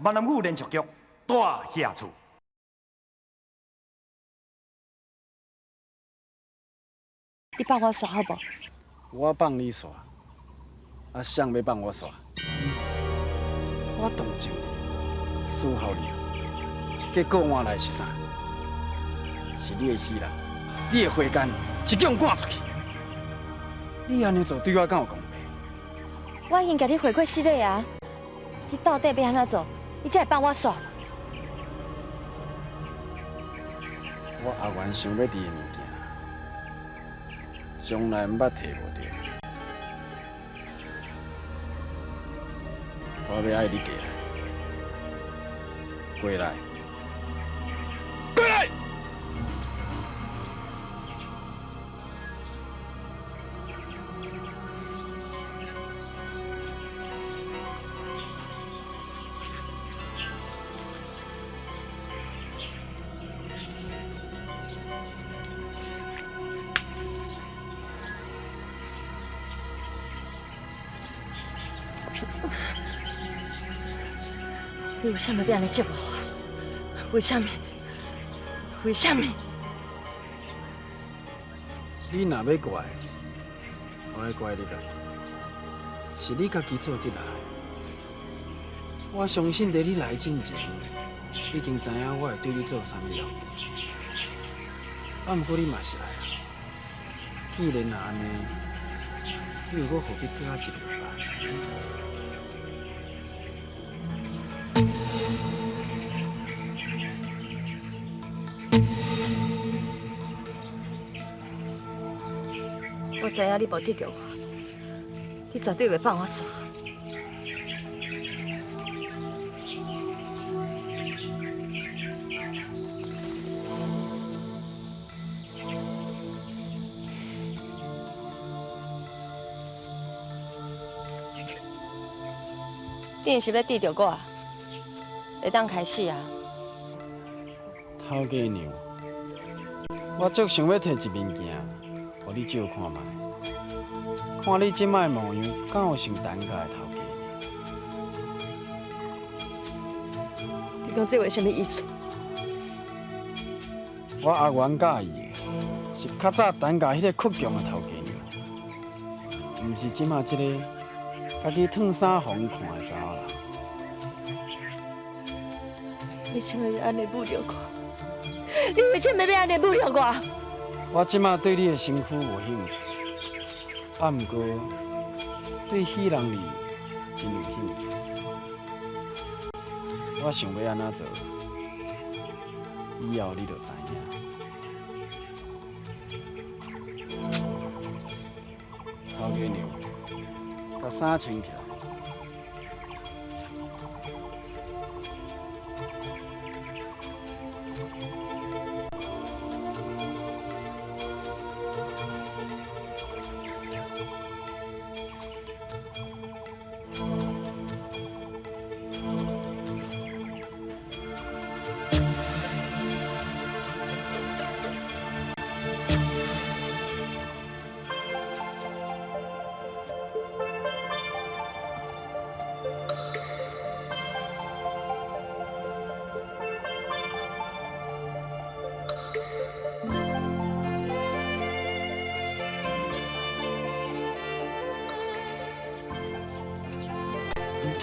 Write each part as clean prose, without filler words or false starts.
闽南语连续剧《大侠厝》。你放我煞好無？我放你煞，啊，誰欲放我煞？我同情你，伺候你，結果換來是啥？是你的喜人，你的火間一腳趕出去。你按呢做對我敢有公平？我已經共你悔過失禮啊！你到底欲按怎做？你才會放我煞？我阿元想欲挃的物件，從來毋捌提無著。我欲愛你過來，過來，過來！你為啥物欲按呢折磨我？為啥物？為啥物？你若欲怪，我愛怪你家己，是你家己做得來。我相信佇你來進前，已經知影我會對你做啥物要求。啊，毋過你嘛是來啊。既然若按呢，你又閣何必閣仔一輪再？我知影你無得著我，你絕對袂放我煞。你是欲得著我，會當開始啊！頭家娘，我足想欲提一面鏡，予你照看覓，看你這擺模樣，敢有像陳家的頭家娘？你講這話啥物意思？我阿元佮意的是較早陳家彼个倔強的頭家娘，毋是這擺這个家己褪衫予人看的查某人。你怎會按呢侮辱我？你為啥物欲按呢侮辱我？我這擺對你的身軀無興趣，啊，毋過對許人你真有興趣。我想欲按怎做，以後你就知影。頭家娘，共衫穿起來。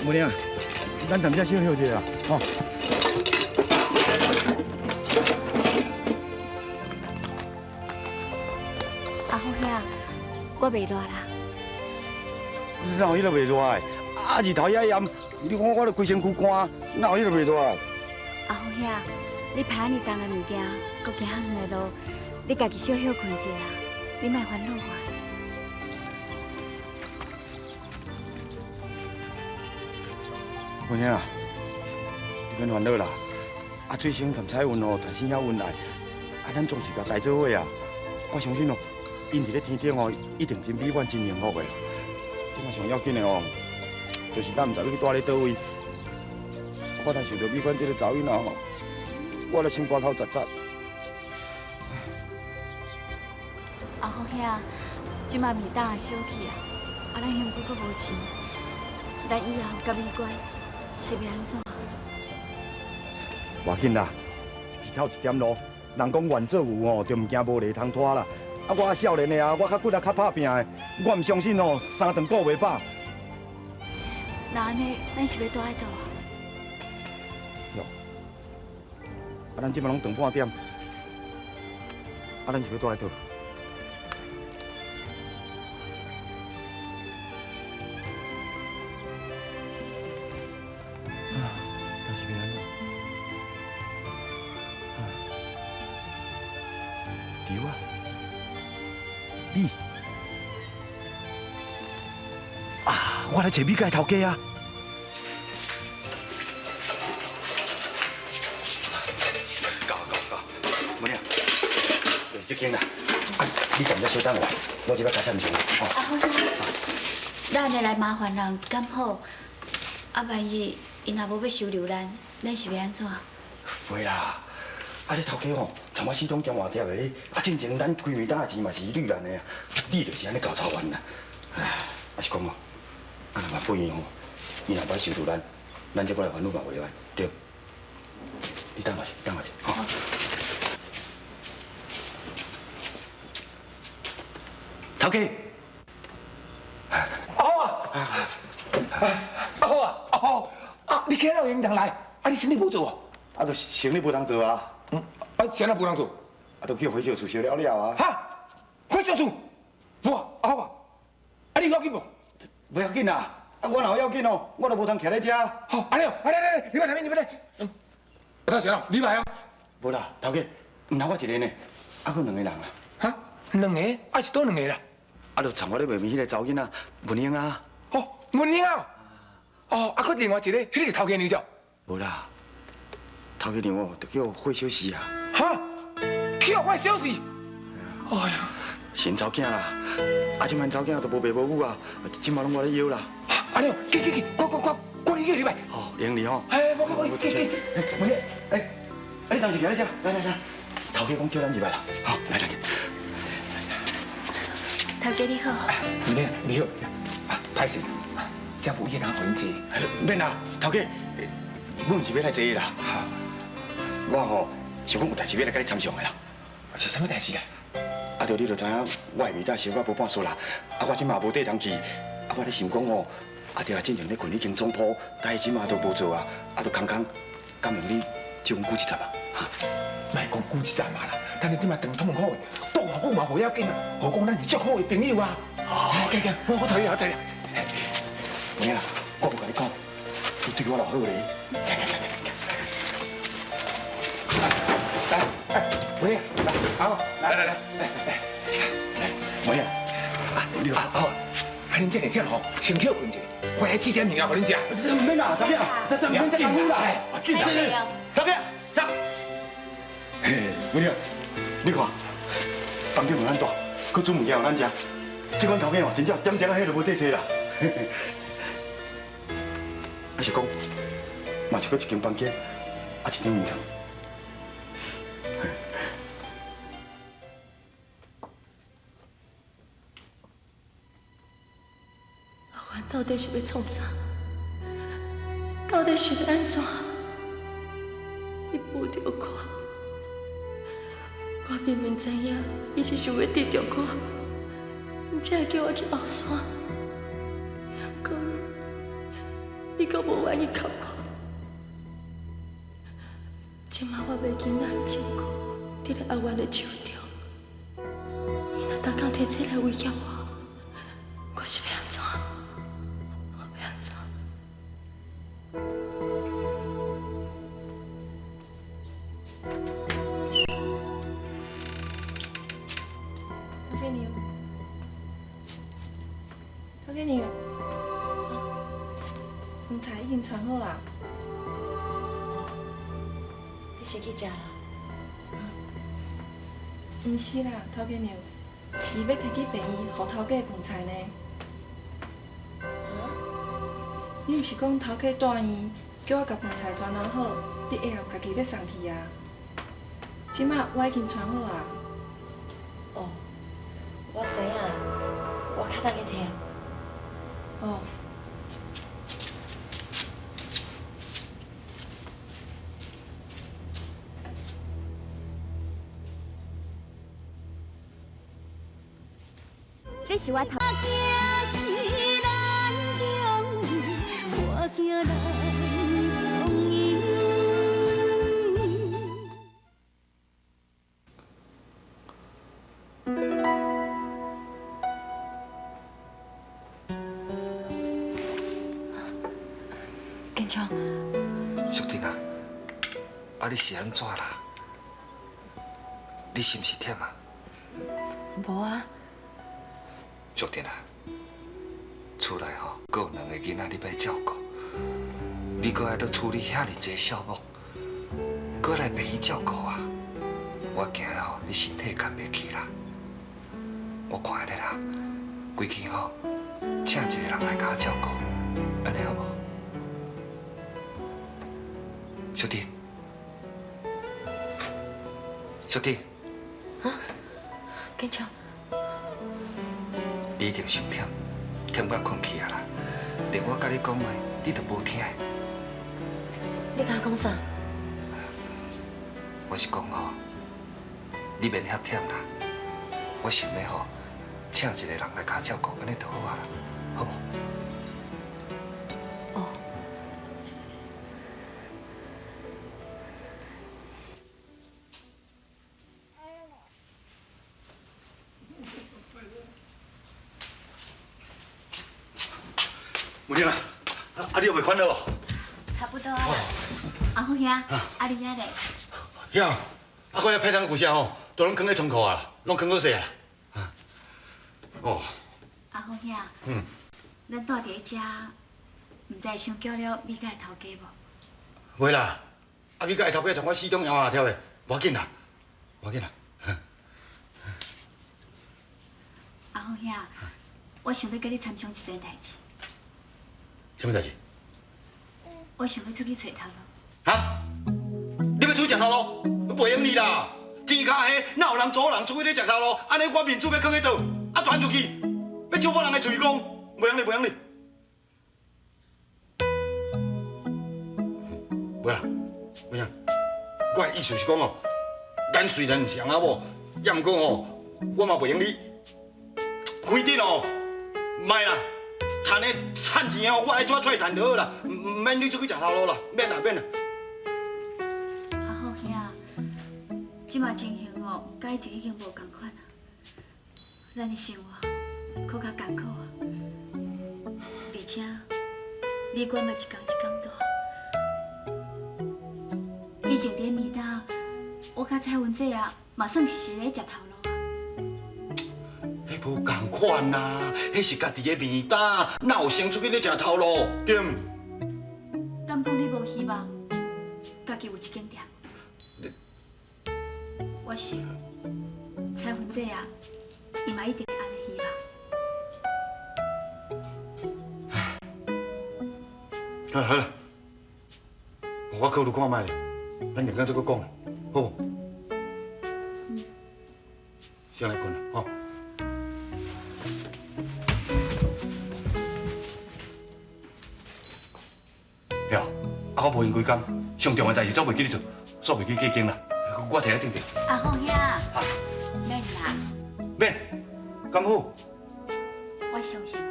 母娘，咱踮遮小歇一下啦，吼。阿虎兄，我袂熱啦。哪有彼个袂熱的？啊，日頭遐炎，你看我都規身軀汗，哪有彼个袂熱的？阿虎兄，你抬遐爾重的物件，閣行遐遠的路，你家己小歇睏一下啦，你莫煩惱我。文兄，你免煩惱啦。啊，水星陳彩雲哦，財神遐恩愛，啊，咱總是共帶做伙啊。我相信哦，𪜶佇咧天頂哦，一定真美滿、真幸福的。這馬上要緊的哦，就是咱毋知欲去蹛咧佗位。我若想著美娟這个查某囡仔吼，我咧心肝頭窒窒。阿虎兄，這馬麵擔也燒去啊，啊，咱香菇閣無錢，咱以後佮美娟是欲按怎？無要緊啦，一支草一點露。人講願做牛吼，就毋驚無犁通拖啦。啊，我少年的啊，我較骨力較拍拚的，我毋相信吼三頓顧袂飽。那按呢，咱是欲蹛佇佗啊？喲，啊，咱這擺攏長半點，啊，咱是欲蹛佇佗？啊，那是欲按怎？啊，對啊，米啊，我來揣米家頭家啊！到到到，文娘，就是這間啦。啊，你踮遮小等我，我這擺加參詳。哦。阿好，咱按呢來麻煩人，敢好？啊，萬一𪜶若無欲收留咱，咱是欲按怎？袂啦，啊這頭家吼，參我死黨兼換帖的咧。啊，進前咱開麵擔的錢嘛是伊預咱的啊，你就是按呢厚操冤啦。唉，啊是講哦，啊若萬不伊吼，伊若欲收留咱，咱這擺來煩惱嘛袂完，對。你等我一下，等我一下，吼。頭家，阿好啊，阿好啊，阿好啊！你今日有閒通來？啊，你生理無做哦？啊，就生理無通做啊。嗯，啊，啥人無通做？啊，就去予火燒厝燒了了啊。哈？火燒厝？無啊，阿好啊，啊，你要緊無？無要緊啦，啊，我若有要緊哦，我就無通徛咧遮。好，阿了，來來來，你來來，你來。啊，頭先哦，你來哦。無啦，頭家，毋通我一個呢，啊，閣兩個人啊。哈？兩個？啊是佗兩個啦？啊，就藏我咧外面彼個查某囡仔文英啊。哦，文英啊。哦，啊，閣另外一個，彼個是頭家娘隻。無啦，頭家娘哦，就叫火燒死啊。哈？去予火燒死？哎呀，是𪜶查某囝啦，啊，這擺查某囝都無爸無母啊，這擺攏我咧揾啦。阿娘，去去去，快快快，趕緊去入來。好，用你吼。哎，無無，去去。文英，哎，啊，你當時徛咧遮，來來來，頭家講叫咱入來啦。好，來來。頭家你好。文英，你好。啊，歹勢，這無伊人予恁坐。免啦，頭家，我毋是欲來坐的啦。我吼想講有代誌欲來共你參詳的啦。是啥物代誌啦？啊，著你著知影，我的面罩燒甲無半束啦。啊，我這嘛無地通去。啊，我咧想講吼，啊，著啊，進前咧睏彼間總鋪，但伊這嘛都無做啊，啊，著空空，敢用你借阮久一陣啊？哈？莫講久一陣嘛啦，等你這馬長痛苦的，擋偌久嘛無要緊啊。何況咱是足好的朋友啊。好，行行，我頭伊後知啦。文英，我無共你講，你對我偌好咧。行行行行。來，文英，來，好，來來來來來來，文英，啊，你好，好，啊，恁這個忝吼，先歇睏一下，我來煮點物件予恁食。毋免啦，頭家，等等，免遮工夫啦。緊啦，頭家，走。嘿，文英，你看，房間予咱住，閣煮物件予咱食，這款頭家哦，真正點點仔彼都無得揣啦。啊是講，嘛是閣一間房間，啊一張眠床。阿凡到底是欲創啥？到底是欲按怎？伊無著我，我明明知影，伊是想欲得著我，才會叫我去後山。毋過伊，伊閣無願意合我。這馬我袂囡仔的證據佇咧阿元的手中，伊若逐工提這來威脅我，我是欲按怎？我欲按怎？頭家娘，頭家娘，飯菜已經傳好啊。你是去食啦？毋是啦，頭家娘，是欲提去病院，予頭家飯菜呢。啊？你毋是講頭家住院，叫我共飯菜傳攏好，你會後家己欲送去啊？這馬我已經傳好啊。哦，我知影，我較等去提。哦。這是我頭。建昌，淑婷啊，啊你是按怎啦？你是毋是忝啊？無啊。淑婷啊，厝內吼，閣有兩个囡仔你欲照顧，你閣愛咧處理遐爾濟小目，閣來病院照顧啊！我驚吼你身體扛袂起啦。我看按呢啦，規氣吼，請一個人來共我照顧，按呢好無？淑婷，淑婷，啊，建昌，你一定伤忝，忝到睏去啊啦！連我佮你講話，你都無聽。你敢講啥？我是講吼，你免遐忝啦。我想欲吼，請一個人來共我照顧，按呢就好啊啦，好無？哦。母娘啊，啊你猶袂煩惱？差不多啊。阿虎兄，啊你遐咧？遐，啊我遐配汤舊啥吼，都攏囥佇倉庫啊，攏囥好勢啊。哦。阿虎兄。嗯。咱住佇咧遮，毋知會傷叫了美甲的頭家無？袂啦，啊美甲的頭家從我死中搖下跳的，無要緊啦，無要緊啦。阿虎兄，我想欲佮你參詳一件代誌。啥物代誌？我想欲出去揣頭路。哈？你欲出去食頭路？袂用你啦！天跤黑，哪有人阻人出去咧食頭路？按呢我面子欲囥佇佗？啊傳出去，欲笑破人的喙講，袂用你，袂用你。袂啦，袂用。我的意思是講哦，咱雖然毋是翁仔某，也毋過吼，我嘛袂用你。規定哦，莫啦。趁的趁錢哦，我來怎出去趁就好啦，毋免你出去食頭路啦，免啦免啦。阿虎兄，這馬情形哦，佮以前已經無仝款啊，咱的生活閣較艱苦啊，而且美國嘛一工一工大。以前佇咧暝搭，我佮彩雲姐啊，嘛算是是咧食頭路。彼無仝款啊，彼是家己的麵搭，哪有先出去咧食頭路？對毋？敢講你無希望家己有一間店？我想彩雲姐啊，伊嘛一定會按呢希望。好啦好啦，我考慮看覓，咱明仔再閣講，好無？嗯。先來睏啦，吼。啊，我無閒規工，上重要代誌煞袂記得做，煞袂記加更啦。我提來頂邊。阿虎兄，免啦。免，敢好？我相信你。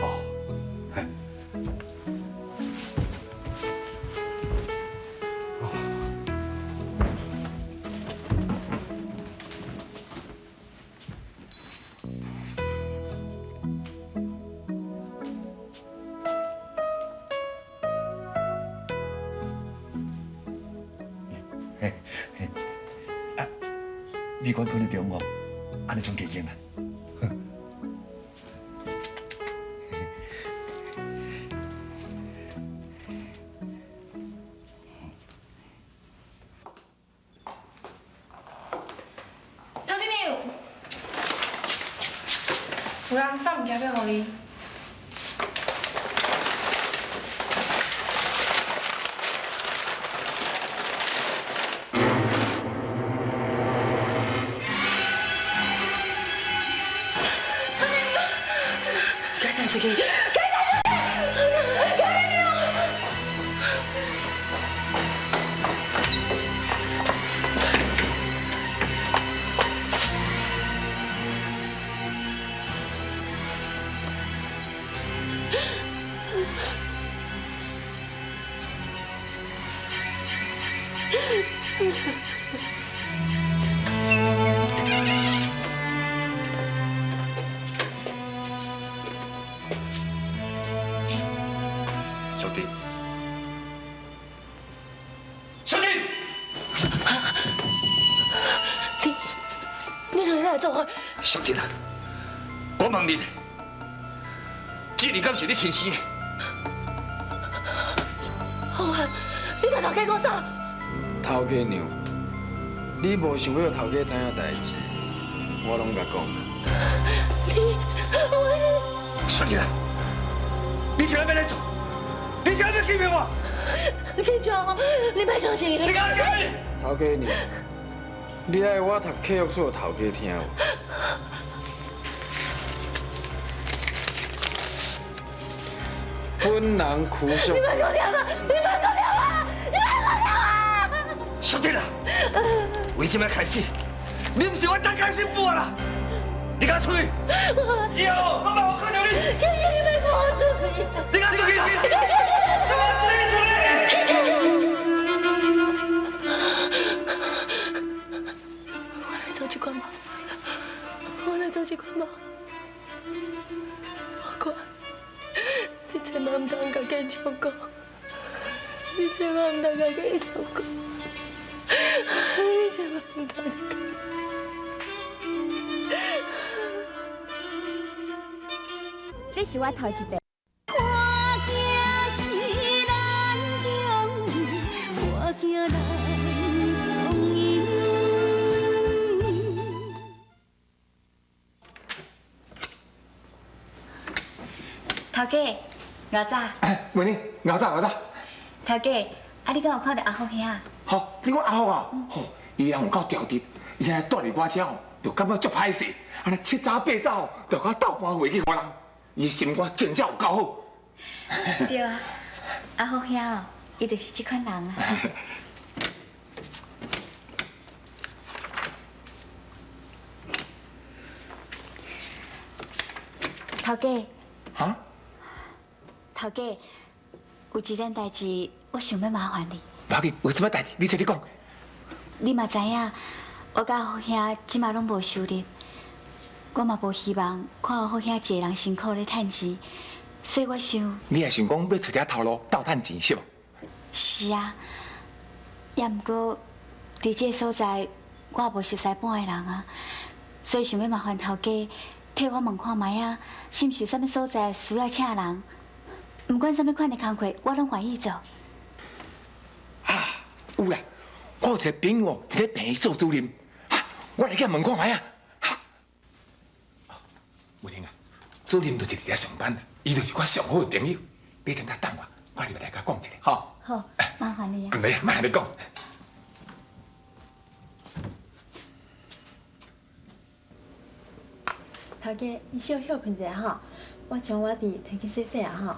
哦，嘿。啊，美國可能中午，按呢總加間啦。唐经理，有人送物件欲予你。出去！小弟，小弟，你两个来做伙？小弟啊，我问你，这里敢是你亲生的？好啊，你共头家讲啥？头家娘，你无想欲头家知影代志，我拢共讲。你，我，小弟啊，你这欲来做？你这欲欺骗我？建章，你莫相信伊。你敢讲？头家娘，你爱我读契约书予头家听无？本人苦惜。你莫讲了啊！你莫讲了啊！你莫讲了啊！小弟啦，为这摆开始，你毋是我当家媳妇啦！你敢出去？以后我嘛有看到你。建章，你莫赶我出去！你敢出去？你敢出去？我来做这款梦，我来做这款梦。我看。你千万毋通共建章讲，你千万毋通共建章讲，你千万毋通。这是我头一遍。头家。偌早？哎，文玲，偌早，偌早。头家，啊，你敢有看著阿福兄？吼，你讲阿福啊，吼，伊人有够调直，伊现在住伫我遮吼，就感觉足歹势，按呢七早八早就共我斗搬货去予人，伊的心肝真正有够好。对啊，阿福兄哦，伊就是这款人啊。头家。哈？头家，有一件代志，我想欲麻烦你。无要紧，有啥物代志，你说你讲。你嘛知影，我佮阿福兄这马拢无收入，我嘛无希望看阿福兄一个人辛苦咧趁钱，所以我想。你也想讲欲揣点头路斗趁钱是无？是啊，也毋过伫这个所在，我也无熟似半个人啊，所以想欲麻烦头家替我问看觅啊，是毋是有啥物所在需要请人？毋管啥物款的工课，我拢愿意做。啊，有啦，我有一个朋友伫咧病院做主任，我来去问看觅啊。文玲啊，主任就是伫遮上班，伊就是我上好的朋友。你等下等我，我入来共讲一下，吼。好，麻烦你啊。毋免，莫按呢讲。头家，你小歇睏一下吼，我将碗碟提去洗洗啊吼。